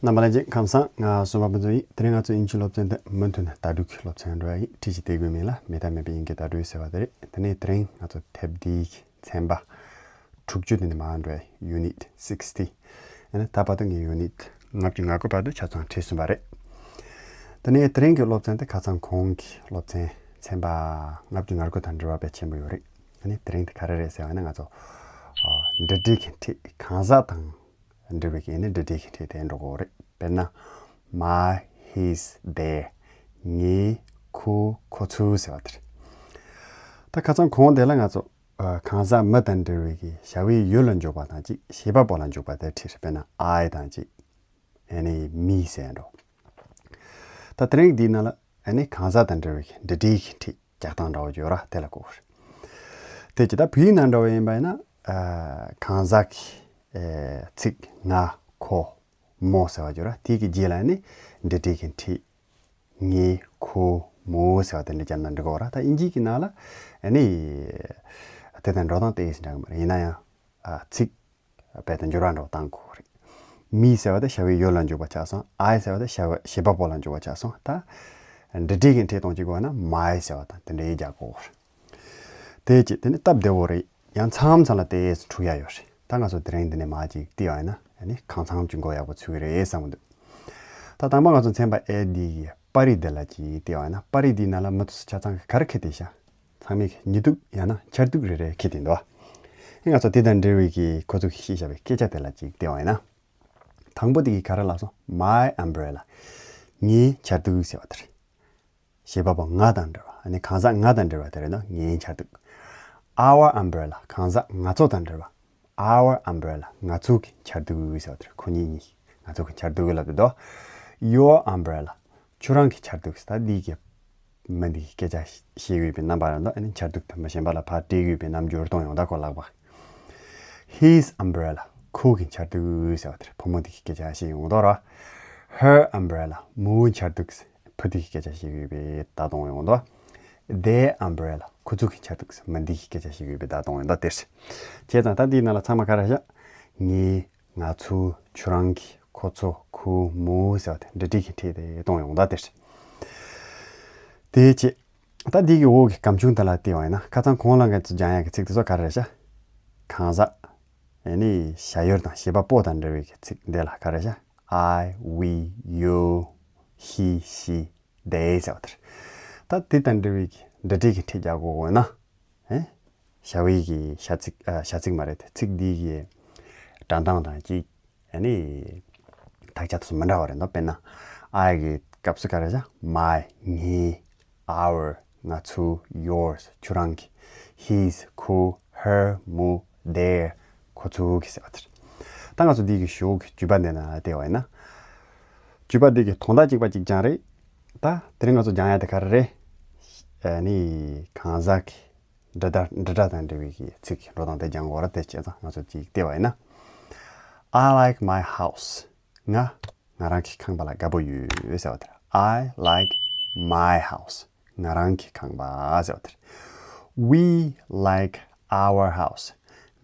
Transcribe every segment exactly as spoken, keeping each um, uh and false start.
རྣམ་པ་ལྷན་རྒྱས་ཁམས་བཟང་། ང་སུམ་པ་ཕུན་ཚོགས་ཡིན། དེ་རིང་ང་ཚོ་དབྱིན་ཇིའི་སློབ་ཚན་འདི་མུ་མཐུད་ནས་བརྡ་སྤྲོད་ཀྱི་སློབ་ཚན་འགྲོ་ཡ་ཡིན། ཁྲིད་ཀྱི་དེབ་ཀྱི་མིང་ལ་མེད་ཐབས་མེད་པའི་དབྱིན་སྐད་བརྡ་སྤྲོད་ཟེར་བ་དེ་རེད། དེ་ནས་དེ་རིང་ང་ཚོ་དེབ་འདིའི་ཚན་པ་དྲུག་ཅུ་དེ་ནས་མར་འགྲོ་ཡ། Unit sixty། ཨ་ནི་ད་བར་དུ་ངས་Unit ལྔ་བཅུ་ང་དགུ་བར་དུ་ཆ་ཚང་ཁྲིད་ཟིན་པ་རེད། དེ་ནས་དེ་རིང་གི་སློབ་ཚན་དེ་ཁ་སང་གོང་གི་སློབ་ཚན་ཚན་པ་ལྔ་བཅུ་ང་དགུ་དང་འབྲེལ་བ་དཔེ་ཆེན་པོ་ཡོད་རེད། ཨ་ནི་དེ་རིང་དེ་ག་རེ་རེད་ཟེར་བ་ན། ང་ཚོ་ཨ་འབྲེལ་སྒྲའི་འཕྲེད་གང་ཟག་དང་འབྲེལ་བའི་གི་ཨ་ནི་འབྲེལ་སྒྲའི་འཕྲེད་དེ་འགྲོ་གི་ཡོད་རེད། དཔེར་ན། My, his, their། ངའི། ཁོའི། ཁོ་ཚོའི་ཟེར་བ་དེ་རེད། ད་ཁ་སང་གོང་དེ་ལ་ང་ཚོ་ཨ་གང་ཟག་མི་དང་འབྲེལ་བའི་གི་བྱ་བའི་ཡུལ་ལ་འཇུག་པ་དང་གཅིག་བྱེད་པ་པོ་ལ་འཇུག་པ་དེ་ཁྲིད། དཔེར་ན། I དང་གཅིག་ཨ་ནི་me ཟེར་འགྲོ། ད་དེ་རིང་འདིའི་ནང་ལ་ཨ་ནི་གང་ཟག་དང་འབྲེལ་བའི་འབྲེལ་སྒྲའི་འཕྲེད་རྒྱག་སྟངས་འདྲ་བོ་ཅིག་ཡོད་ར། དེ་ལ་གོ་དགོས་རེད། དེ་ཅི་ད་བོད་ཡིག་ནང་འདྲ་བོ་ཡིན་པ་ཡིན་ན། ཨ་གང་ཟག་གི་ཨེ་ཚིག་ང་ཁོ་མོ་ཟེར་བ་ཅིག་ཡོད་ར། དེ་གི་རྗེས་ལ་ཨ་ནི་འབྲེལ་སྒྲའི་འཕྲེད་ངའི། ཁོའི། མོའི་ཟེར་བ་དེ་འདྲ་བརྒྱབ་ན་འགྲིག་གི་ཡོད་ར། ད་དབྱིན་ཇིའི་གི་ནང་ལ་ཨ་ནི་དེ་དང་འགྲོ་སྟངས་དེ་ཡིན་འདྲ་གི་མ་རེད། ཡིན་ན་ཡང་ཨ་ཚིག་རྦད་དེ་འགྱུར་བ་འདྲ་བོ་བཏང་དགོས་རེད། me ཟེར་བ་དེ་བྱ་བའི་ཡུལ་ལ་འཇུག་པ་ཆགས་སོང་། I ཟེར་བ་དེ་བྱ་བ་བྱེད་པ་པོ་ལ་འཇུག་པ་ཆགས་སོང་། ད་འབྲེལ་སྒྲའི་གི་འཕྲེད་གཏོང་བྱེད་དགོས་ན་my ཟེར་བ་དང་དེ་འདྲ་ཡི་རྒྱག་དགོས་རེད། དེ་ཅི་དེ་ནི་སྟབས་བདེ་བོ་རེད། ཡང་མཚམས་མཚམས་ལ་དེ་འཁྲུག་ཡ་ཡོད་རེད། ད་ང་ཚོ་དེ་རིང་འདི་ནས་མར་ཅིག་བལྟས་པ་ཡིན་ན་ཨ་ནི་གང་འཚམ་ཅིག་གོ་ཡག་པོ་ཚུད་ཀྱི་རེད་བསམ་གྱི་འདུག་ད་དང་པོ་ང་ཚོ་ཚན་པ་A འདི་གི་པར་རིས་འདི་ལ་ཅིག་བལྟས་པ་ཡིན་ན། པར་རིས་འདིའི་ནང་ལ་མི་ཚོ་ཆ་ཚང་གིས་ག་རེ་འཁྱེར་བསྡད་ཤག་ཚང་མས་ཉི་གདུགས་ཡང་ན་ཆར་གདུགས་རེ་རེ་འཁྱེར་བསྡད་འདུག་ཨེ་ང་ཚོ་དེ་དང་འབྲེལ་བའི་གི་ཁོ་ཚོ་གིས་བཤད་བཞག་པའི་སྐད་ཆ་དེ་ལ་ཅིག་བལྟས་པ་ཡིན་ན། དང་པོ་དེ་གིས་ག་རེ་ལབ་སོང་། My umbrella། ངའི་ཆར་གདུགས་ཟེར་བ་དེ་རེད། བྱེད་པ་པོ་ང་དང་འབྲེལ་བ། ཨ་ནི་གང་ཟག་ང་དང་འབྲེལ་བ་དེ་རེད་ན། ངའི་ཆར་གདུགས། Our umbrella། གང་ཟག་ང་ཚོ་དང་འབྲེལ་བ། Our umbrella། ང་ཚོ་གི་ཆར་གདུགས་ཟེར་བ་དེ་རེད། ཁོ་གཉིས་གཉིས། ང་ཚོ་གི་ཆར་གདུགས་ལབ་དུས་དོ། Your umbrella། ཁྱོད་རང་གི་ཆར་གདུགས་ཟེར། ད་འདི་གི་མི་འདི་གི་སྐད་ཆ་བཤད་ཡོད་པའི་རྣམ་པ་རེད་འདུག་ཨ་ནི་ཆར་གདུགས་དེ་མི་གཞན་པ་ལ་ཕར་སྤྲད་ཡོད་པའི་རྣམ་འགྱུར་གཏོང་ཡོང་། ད་ཁོ་ལག་པ། His umbrella། ཁོ་གི་ཆར་གདུགས་ཟེར་བ་དེ་རེད། བུ་མོ་འདི་གི་སྐད་ཆ་བཤད་ཡོང་དོ་ར། Her umbrella། མོའི་ཆར་གདུགས། བུ་དེ་གི་སྐད་ཆ་བཤད་ཡོད་པའི་བརྡ་གཏོང་ཡོང་དོ། Their umbrella། ཁོ་ཚོ་གི་ཆར་གདུགས། མི་འདི་གི་སྐད་ཆ་བཤད་ཡོད་པའི་བརྡ་གཏོང་ཡོང་དོ། དེ་རེད། བྱས་ཙང་ད་འདིའི་ནང་ལ་ཚང་མ་ག་རེ་བཞག་ངའི། ང་ཚོའི། ཁྱོད་རང་གི། ཁོ་ཚོ། ཁོའི། མོའི་ཟེར་བ་དེ་འབྲེལ་སྒྲའི་གི་འཕྲེད་དེ་གཏོང་ཡོང་ད་དེ་རེད། དེ་བྱས། ད་འདི་གི་འོག་གི་སྒམ་ཆུང་དེ་ལ་བལྟས་པ་ཡིན་ན། ཁ་སང་གོང་ལ་ང་ཚོ་སྦྱང་ཡག་གི་ཚིག་དེ་ཚོ་ག་རེ་རེད་ཤག་གང་ཟག་ཨ་ནི་བྱ་ཡུལ་དང་བྱེད་པ་པོ་དང་འབྲེལ་བའི་གི་ཚིག་འདི་ལ་ག་རེ་རེད་ཤག I, we, you, he, she, they ཟེར་བ་དེ་རེད། ད་དེ་དང་འབྲེལ་བའི་གི་འབྲེལ་སྒྲའི་གི་འཕྲེད་རྒྱག་དགོས་དགོས་ན། ཨེ། བྱ་བའི་གི་བྱ་ཚིག་ཨ་བྱ་ཚིག་མ་རེད་དེ། ཚིག་འདི་གི་སྒྲ་གདངས་དང་གཅིག་ཨ་ནི་དག་ཆ་དེ་ཚོ་མི་འདྲ་བ་རེད་འདུག་དཔེར་ན། I གི་སྐབས་སུ་ག་རེ་བྱ། My། ངའི། Our། ང་ཚོའི། Yours། ཁྱོད་རང་གི། His། ཁོའི། Her། མོའི། Their། ཁོ་ཚོའི་གི་ཟེར་བ་དེ་རེད། ད་ང་ཚོ་འདི་གི་གཞུག་གི་བརྗོད་པ་འདི་ནང་ལ་བལྟས་པ་ཡིན་ན། བརྗོད་པ་འདི་གི་དོན་དག་གཅིག་པ་གཅིག་རྐྱང་རེད། ད་དེ་རིང་ང་ཚོ་སྦྱང་ཡ་དེ་ག་རེ་རེད། ཨ་ནི་གང་ཟག་གི་འབྲེལ་སྒྲ་འབྲེལ་སྒྲ་དང་འབྲེལ་བའི་གི་ཚིག་གི་འགྲོ་སྟངས་དེ་སྦྱང་དགོས་ར། དེ་བྱས་ཙང་ང་ཚོ་ཅིག་བལྟས་པ་ཡིན་ན། I like my house། ང་ང་རང་གི་ཁང་པ་ལ་དགའ་པོ་ཡོད་ཟེར་བ་དེ་རེད། I like my house། ང་རང་གི་ཁང་པ་ཟེར་བ་དེ་རེད། We like our house།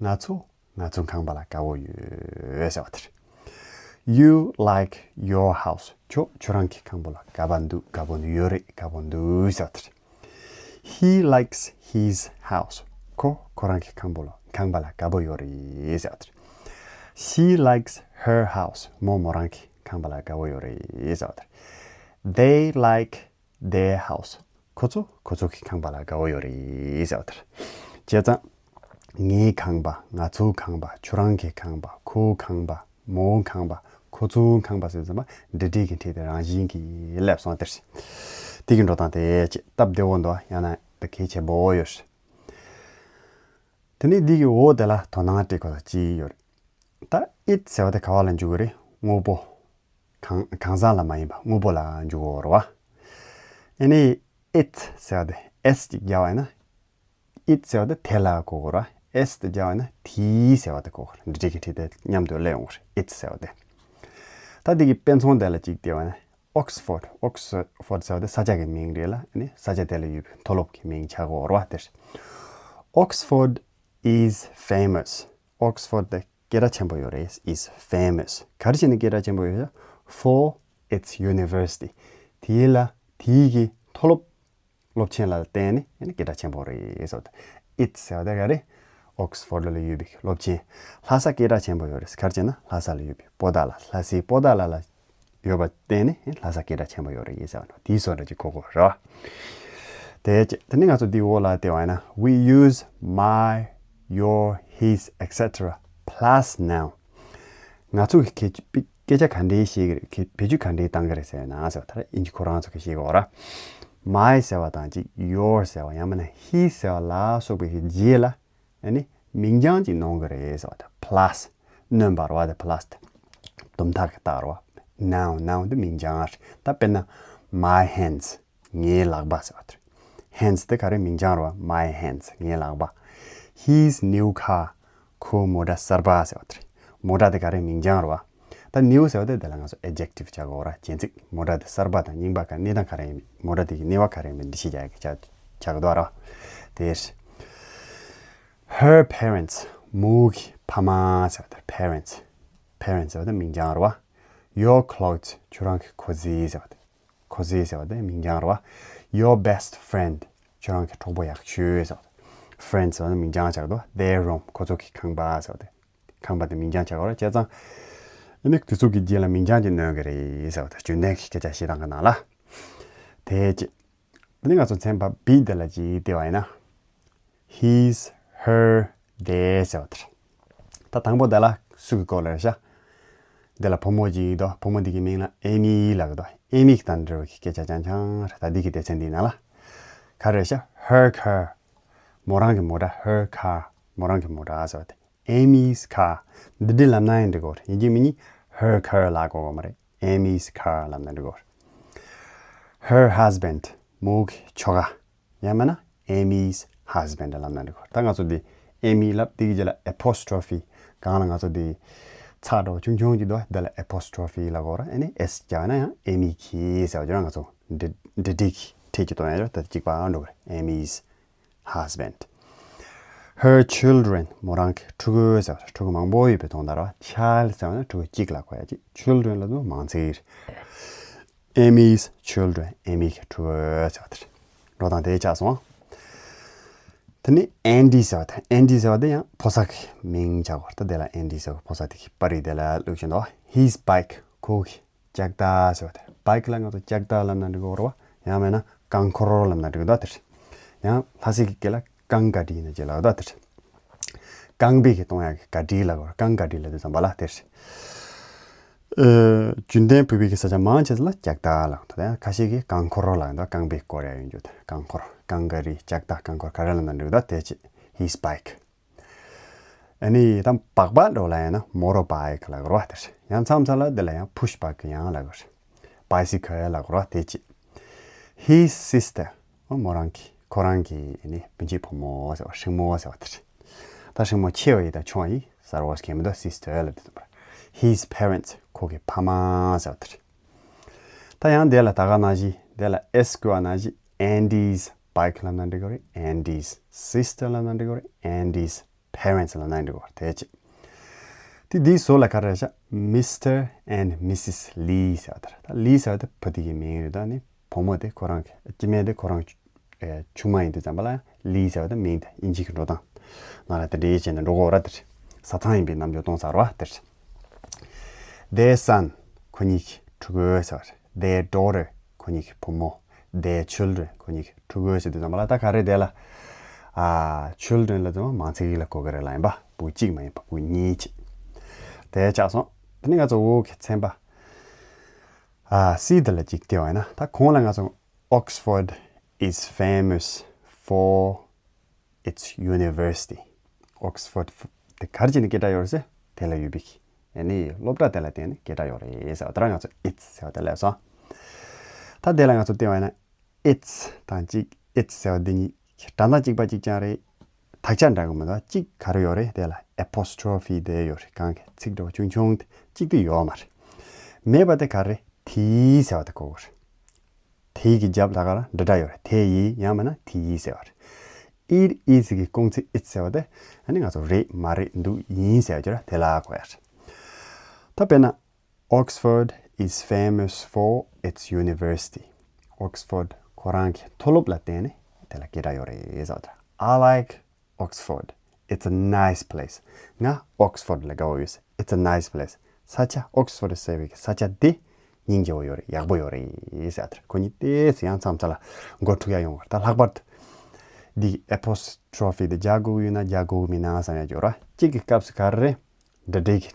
ང་ཚོ་ང་ཚོའི་ཁང་པ་ལ་དགའ་པོ་ཡོད་ཟེར་བ་དེ་རེད། You like your house། ཁྱོད་ཁྱོད་རང་གི་ཁང་པ་ལ་དགའ་པོ་འདུག་དགའ་པོ་འདུག་ཡོད་རེད། དགའ་པོ་འདུག་ཟེར་བ་དེ་རེད། He likes his house། ཁོ་ཁོ་རང་གི་ཁང་པ་ལ་ཁང་པ་ལ་དགའ་པོ་ཡོད་རེད་ཟེར་བ་དེ་རེད། She likes her house། མོ་མོ་རང་གི་ཁང་པ་ལ་དགའ་པོ་ཡོད་རེད་ཟེར་བ་དེ་རེད། They like their house། ཁོ་ཚོ་ཁོ་ཚོ་གི་ཁང་པ་ལ་དགའ་པོ་ཡོད་རེད་ཟེར་བ་དེ་རེད། བྱས་ཙང་། ངའི་ཁང་པ། ང་ཚོའི་ཁང་པ། ཁྱོད་རང་གི་ཁང་པ། ཁོའི་ཁང་པ། མོའི་ཁང་པ། ཁོ་ཚོའི་ཁང་པ་ཟེར་ཙམ་པ་འབྲེལ་སྒྲའི་གི་འཕྲེད་དེ་རང་བཞིན་གྱིས་སླེབས་སོང་། དེ་རེད། དེ་གི་འགྲོ་སྟངས་དེ་ཅིག་སྟབས་བདེ་བོ་འདུག་ཡང་ན་དེ་གལ་ཆེན་པོ་ཡོད་རེད། དེ་ནས་འདི་གི་འོག་དེ་ལ་དོ་སྣང་སྤྲད་དགོས་ས་ཅིག་ཡོད་རེད། ད་it ཟེར་བ་དེ་ག་བ་ལ་འཇུག་གི་རེད། དངོས་པོ། གང་གང་ཟག་ལ་མ་ཡིན་པ་དངོས་པོ་ལ་འཇུག་གི་ཡོད་རེད་བ། ཨ་ནི་it ཟེར་བ་དེ་s ཅིག་རྒྱག་པ་ཡིན་ན། it ཟེར་བ་དེ་དེ་ལ་གོ་དགོས་རེད་བ། s དེ་རྒྱག་པ་ཡིན་ན་དེའི་ཟེར་བ་དེ་གོ་དགོས་རེད། འབྲེལ་སྒྲའི་གི་འཕྲེད་དེ་མཉམ་དུ་སླེབས་ཡོང་གི་རེད། it ཟེར་བ་དེ། ད་འདི་གི་དཔེ་མཚོན་དེ་ལ་ཅིག་བལྟས་པ་ན། Oxford། Oxford ཟེར་བ་དེ་ས་ཆ་གི་མིང་རེད་ལ། ཨ་ནི་ས་ཆ་དེ་ལ་ཡོད་པའི་མཐོ་སློབ་ཀྱི་མིང་ཆགས་ཀྱི་ཡོད་རེད་བ། དེ་རེད། Oxford is famous། Oxford དེ་སྐད་གྲགས་ཆེན་པོ་ཡོད་རེད། is famous། ག་རེ་བྱས་ནས་སྐད་གྲགས་ཆེན་པོ་ཡོད་ཤག for its university. དེའི་ལ་དེའི་གི་མཐོ་སློབ་སློབ་ཆེན་ལ་བརྟེན་ནས་ཨ་ནི་སྐད་གྲགས་ཆེན་པོ་རེད་ཟེར་བ་དང་། Its ཟེར་བ་དེ་ག་རེ། Oxford ལ་ཡོད་པའི་སློབ་ཆེན། ལྷ་ས་སྐད་གྲགས་ཆེན་པོ་ཡོད་རེད། ག་རེ་བྱས་ན་ལྷ་ས་ལ་ཡོད་པའི་པོ་ཏཱ་ལ། ལྷ་སའི་པོ་ཏཱ་ལ་ལ་ཡོད་པ་བརྟེན་ནས་ལྷ་ས་སྐད་གྲགས་ཆེན་པོ་ཡོད་རེད་ཟེར་བ་ནོ། དེའི་བཟོ་འདྲ་ཅིག་གོ་དགོས་རེད་བ། དེ་དེ་ནི་ང་ཚོ་འདི་འོག་ལ་བལྟས་པ་ཡིན་ན། We use my, your, his, et cetera plus noun. ང་ཚོ་གི་སྐད་སྐད་ཆ་ག་འདྲའི་བཤད་ཀྱི་རེད། གི་བེད་སྤྱོད་ག་འདྲའི་བཏང་གི་རེད་ཟེར་ན་ཟེར་བ་དེ་ཨིན་ཇི་ཁོ་རང་ཚོ་གི་བཤད་ཀྱི་ཡོད་ར། My ཟེར་བ་དང་གཅིག your ཟེར་བ་ཡང་མིན་ན་his ཟེར་བ་ལ་སོགས་པའི་གི་རྗེས་ལ་ཨ་ནི་མིང་རྐྱང་གཅིག་ནོན་གི་རེད་ཟེར་བ་དེ། plus སྣོན་པ་རེད་བ་དེ། plus དེ་དུམ་ཐག་གི་རྟགས་རེད་བ། Noun, noun དེ་མིང་རྐྱང་རེད། ད་དཔེར་ན་my hands ངའི་ལག་པ་ཟེར་བ་དེ་རེད། Hands དེ་ག་རེ། མིང་རྐྱང་རེད་བ། My hands ངའི་ལག་པ། His new car ཁོའི་མོ་ཊ་གསར་པ་ཟེར་བ་དེ་རེད། མོ་ཊ་དེ་ག་རེ། མིང་རྐྱང་རེད་བ། ད་new ཟེར་བ་དེ་དེ་ལ་ང་ཚོ་adjective བྱ་དགོས་ར། རྗེས་ཚིག་མོ་ཊ་དེ་གསར་པ་དང་རྙིང་པ་ག་གནས་སྟངས་ག་རེ་ཡིན། མོ་ཊ་དེ་གི་གནས་བབ་ག་རེ་ཡིན་པའི་འགྲེལ་བཤད་རྒྱག་གི་བྱ་བྱ་གི་འདུག་ར། དེ་རེད། Her parents མོའི་གི་ཕ་མ་ཟེར་བ་དེ་རེད། Parents parents ཟེར་བ་དེ་མིང་རྐྱང་རེད་བ། Your clothes ཁྱོད་རང་གི་གོས་ཟས་ཟེར་བ་དེ། གོས་ཟས་ཟེར་བ་དེ་མིང་རྐྱང་རེད་བ། Your best friend ཁྱོད་རང་གི་གྲོགས་པོ་ཡག་ཤོས་ཟེར་བ་དེ། Friend ཟེར་བ་དེ་མིང་རྐྱང་ཆགས་འདུག Their room ཁོ་ཚོ་གི་ཁང་པ་ཟེར་བ་དེ། ཁང་པ་དེ་མིང་རྐྱང་ཆགས་པ་རེད། བྱས་ཙང་ཨ་ནི་དེ་ཚོ་གི་རྗེས་ལ་མིང་རྐྱང་ཅིག་སྣོན་གི་རེད་ཟེར་བ་དེ། རྒྱུན་ལྡན་གྱི་སྐད་ཆ་བཤད་སྟངས་ཀྱི་ནང་ལ། དེ་རྗེས་ཨ་ནི་ང་ཚོ་ཚན་པ་B དེ་ལ་ཅིག་བལྟས་པ་ཡིན་ན། His, her, their ཟེར་བ་དེ་རེད། ད་དང་པོ་དེ་ལ་སུ་གི་སྐོར་ལ་རེད་ཤག་དེ་ལ་བུ་མོ་ཅིག་འདུག་བུ་མོ་འདི་གི་མིང་ལ་Amy ལབ་ཀྱི་འདུག Amy གི་དང་འབྲེལ་བའི་སྐད་ཆ་རྐྱང་རྐྱང་རེད། ད་འདི་གི་སྡེ་ཚན་འདིའི་ནང་ལ་ག་རེ་རེད་ཤག Her car མོ་རང་གི་མོ་ཊ། Her car མོ་རང་གི་མོ་ཊ་ཟེར་བ་དེ། Amy's car འདི་འདྲ་ལབ་ན་ཡང་འགྲིག་གི་རེད། ཡིན་གཅིག་མིན་གཉིས་her car ལབ་དགོས་ཀྱི་མ་རེད། Amy's car ལབ་ན་འགྲིག་གི་རེད། Her husband མོ་གི་ཁྱོ་ག་ཡང་མིན་ན་Amy's husband ལབ་ན་འགྲིག་གི་རེད། ད་ང་ཚོ་འདི་Amy ལབ་དེ་གི་རྗེས་ལ་apostrophe སྒང་ལ་ང་ཚོ་འདི་ཚེག་འདྲ་བོ་ཆུང་ཆུང་ཅིག་འདུག་དེ་ལ་apostrophe ལབ་དགོས་རེད། ཨ་ནི་S རྒྱག་ན་ཡང་Amy གི་ཟེར་བ་ཅིག་རེད། ང་ཚོ་འབྲི་འབྲི་སྒྲིག་ཁྲིད་ཀྱི་གཏོང་ཡ་རེད། ད་གཅིག་པ་འགྲོ་གི་རེད། Amy's husband. Her children མོ་རང་གི་ཕྲུ་གུ་ཟེར་བ་རེད། ཕྲུ་གུ་མང་པོ་ཡོད་པའི་དོན་དག་རེད་བ། Child ཟེར་བ་ནི་ཕྲུ་གུ་གཅིག་ལ་གོ་ཡ་ཅིག Children ལབ་དུས་མང་ཚིག་རེད། Amy's children Amy གི་ཕྲུ་གུ་ཟེར་བ་དེ་རེད། འགྲོ་སྟངས་དེ་ཆགས་སོང་། དེ་ནི་Andy ཟེར་བ་དེ། Andy ཟེར་བ་དེ་ཡང་ཕོ་གསར་གི་མིང་ཆགས་གོ། ད་དེ་ལ་Andy ཟེར་བ་ཕོ་གསར་དེ་གི་པར་རིས་དེ་ལ་བླུགས་བཞིན་འདུག His bike ཁོ་གི་ལྕགས་ཐག་ཟེར་བ་དེ། Bike ལ་ང་ཚོ་ལྕགས་ཐག་ལབ་ན་འགྲིག་གི་རེད་བ། ཡང་མིན་ན་རྐང་འཁོར་ལབ་ན་འགྲིག་གི་འདུག་དེ་རེད། ཡང་ལྷ་སའི་གི་སྐད་ལ་རྐང་ག་ཌི་ན་ཅེ་ལབ་འདུག་དེ་རེད། རྐང་པའི་གི་གཏོང་ཡག་གི་ག་ཌི་ལབ་དགོས་རེད། རྐང་ག་ཌི་ལབ་དུས་ཙམ་པ་ལ་དེ་རེད། ཨ། རྒྱུན་ལྡན་བོད་པའི་གི་ས་ཆ་མང་ཆེ་ལ་ལྕགས་ཐག་ལབ་འདུག་ད་ཡང་ཁ་ཤས་ཀྱིས་རྐང་འཁོར་ལབ་འདུག་རྐང་པས་བསྐོར་ཡ་ཡོང་རྒྱུ་དེ། རྐང་འཁོར། རྐང་ག་ཌི། ལྕགས་ཐག་རྐང་འཁོར་ག་རེ་ལབ་ན་འགྲིག་འདུག་དེ་ཅི། His bike. ཨ་ནི་ད་སྦག་སྦག་འདྲ་བོ་ལབ་ཡ་ན་motorbike ལབ་དགོས་རེད་བ། དེ་རེད། ཡང་མཚམས་མཚམས་ལ་དེ་ལ་ཡང་push bike ཡང་ལབ་དགོས་རེད། Bicycle ལབ་དགོས་རེད་བ། དེ་ཅི། His sister. ཨོ། མོ་རང་གི་ཁོ་རང་གི་ཨ་ནི་སྤུན་མཆེད་བུ་མོ་ཟེར་བ། སྲིང་མོ་ཟེར་བ་དེ་རེད། ད་སྲིང་མོ་ཆེ་བ་ཡིན་དང་ཆུང་བ་ཡིན་གསལ་པོ་ཞིག་གང་ཡང་མི་འདུག Sister ལབ་དུས་ཙམ་པར། His parents ཁོ་གི་ཕ་མ་ཟེར་བ་དེ་རེད། ད་ཡང་དེ་ལ་ད་ག་ནང་བཞིན་དེ་ལ་S བཀོལ་བ་ནང་བཞིན་Andy's bike ལབ་ན་འགྲིག་གི་རེད། Andy's sister ལབ་ན་འགྲིག་གི་རེད། Andy's parents ལབ་ན་འགྲིག་གི་རེད། དེ་ཅི། དེ་འདིའི་ཟུར་ལ་ག་རེ་རེད་ཤག Mister and Missus Lee ཟེར་བ་དེ་རེད། ད་Lee ཟེར་བ་དེ་བུ་དེ་གི་མིང་རེད། ད་ནི་བུ་མོ་དེ་ཁོ་རང་གི་སྐྱེ་དམན་དེ་ཁོ་རང་ཨེ་ཆུང་མ་ཡིན་དུས་ཙམ་པ་ལ་Lee ཟེར་བ་དེ་མིང་དེ་དབྱིན་ཇི་གི་འགྲོ་སྟངས་ནང་ལ་དེ་འདྲའི་བྱས་ནས་འགྲོ་གི་ཡོད་རེད། དེ་རེད། བཟའ་ཚང་ཡིན་པའི་རྣམ་འགྱུར་སྟོན་ས་རེད་བ། དེ་རེད། Their son ཁོ་གཉིས་ཀྱི་ཕྲུ་གུ་ཟེར་བ་རེད། Their daughter ཁོ་གཉིས་ཀྱི་བུ་མོ། Their children ཁོ་གཉིས་ཀྱི་ཕྲུ་གུ་ཟེར་དུས་ཙམ་པ་ལ་ད་ག་རེ་དེ་ལ། ཨ། children ལབ་དུས་མང་ཚིག་ལ་གོ་གི་རེད་ལ། ཡིན་པ་བུ་གཅིག་མ་ཡིན་པ་བུ་གཉིས་ཅིག་དེ་ཆགས་སོང་། དེ་ནི་ང་ཚོ་འོག་གི་ཚན་པ། ཨ། C དེ་ལ་ཅིག་བལྟས་པ་ཡིན་ན། ད་གོང་ལ་ང་ཚོ་Oxford is famous for its university. Oxford དེ་ག་རེ་བྱས་ནས་སྐད་གྲགས་ཡོད་རེད་ཟེར། དེ་ལ་ཡོད་པའི་ཨ་ནི་སློབ་གྲྭ་དེ་ལ་བརྟེན་ནས་སྐད་གྲགས་ཡོད་རེད་ཟེར་བ། དེ་རང་ང་ཚོ་its ཟེར་བ་དེ་ལ་སོང་། ད་དེ་ལ་ང་ཚོ་བལྟས་པ་ཡིན་ན། Its དང་གཅིག its ཟེར་བ་འདི་གཉིས་སྒྲ་གདངས་གཅིག་པ་གཅིག་རྐྱང་རེད། དག་ཆ་འདྲ་གི་མི་འདུག་གཅིག་ག་རེ་ཡོད་རེད། དེ་ལ་apostrophe དེ་ཡོད་རེད། གང་གི་ཚིག་འདྲ་བོ་ཆུང་ཆུང་དེ་གཅིག་དེ་ཡོད་མ་རེད། མེད་པ་དེ་ག་རེ། དེའི་ཟེར་བ་དེ་གོ་དགོས་རེད། དེའི་གི་རྒྱབ་ལ་ག་རེ་འདྲ་འདྲ་ཡོད་རེད། དེའི་ཡང་མིན་ན་དེའི་ཟེར་བ་རེད། It is གི་སྐུལ་ཚིག་its ཟེར་བ་དེ་ཨ་ནི་ང་ཚོ་རེད་མ་རེད་འདུག་ཡིན་ཟེར་བ་ཅིག་རེད། དེ་ལ་གོ་ཡ་རེད། ད་དཔེར་ན། Oxford is famous for its university. Oxford ཁོ་རང་གི་མཐོ་སློབ་ལ་བརྟེན་ནས་དེ་ལ་སྐད་གྲགས་ཡོད་རེད་ཟེར་བ་དེ། I like Oxford. It's a nice place. ང་Oxford ལ་དགའ་བོ་ཡོད། It's a nice place. ས་ཆ་Oxford ཟེར་བའི་ས་ཆ་དེ་སྙིང་རྗེ་བོ་ཡོད་རེད། ཡག་པོ་ཡོད་རེད་ཟེར་བ་དེ། ཁོ་གཉིས་ཏོག་ཙམ་ཡང་མཚམས་མཚམས་ལ་མགོ་འཁྲུག་ཡ་ཡོང་བ་རེད། ད་ལྷག་པར་དུ་འདི་apostrophe དེ་རྒྱག་དགོས་ཀྱི་ཡོད་ན་རྒྱག་དགོས་ཀྱི་མིན་ན་བསམ་ཡ་ཡོད་རེད། གཅིག་གི་སྐབས་སུ་ག་རེ་རེད། འདྲ་འདྲའི་གི་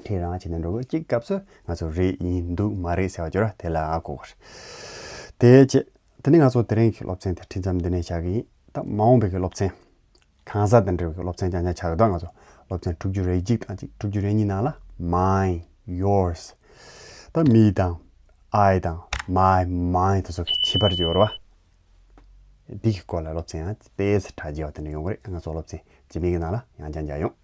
ཁྲིད་རང་བྱས་ནས་འགྲོ་དགོས། གཅིག་སྐབས་སུ་ང་ཚོ་རེད་ཡིན་འདུག་མ་རེད་ཟེར་བ་བརྗོད་ར་དེ་ལ་ཨ་གོ་གི་རེད། དེ་བྱས་དེ་ནས་ང་ཚོ་དེ་རིང་གི་སློབ་ཚན་དེ་ཁྲིད་མཚམས་འདི་ནས་བཞག་གི་ཡིན། ད་མ་འོངས་པའི་གི་སློབ་ཚན་གང་ཟག་དང་འབྲེལ་བའི་གི་སློབ་ཚན་རྐྱང་རྐྱང་ཆགས་གི་འདུག་ང་ཚོ་སློབ་ཚན་དྲུག་ཅུ་རེ་གཅིག་དང་གཅིག་དྲུག་ཅུ་རེ་གཉིས་ནང་ལ་mine, yours ད་me དང་I དང་my, mine དེ་ཚོ་གི་ཁྱད་པར་ཡོད་རེད་བ། འདི་གི་སྐོར་ལ་སློབ་ཚན་ཡང་ཏོག་ཙམ་ཕྲ་རྒྱས་པ་དེ་འདྲ་ཡོང་གི་རེད། ང་ཚོ་སློབ་ཚན་རྗེས་མའི་གི་ནང་ལ་ཡང་བསྐྱར་མཇལ་ཡོང་།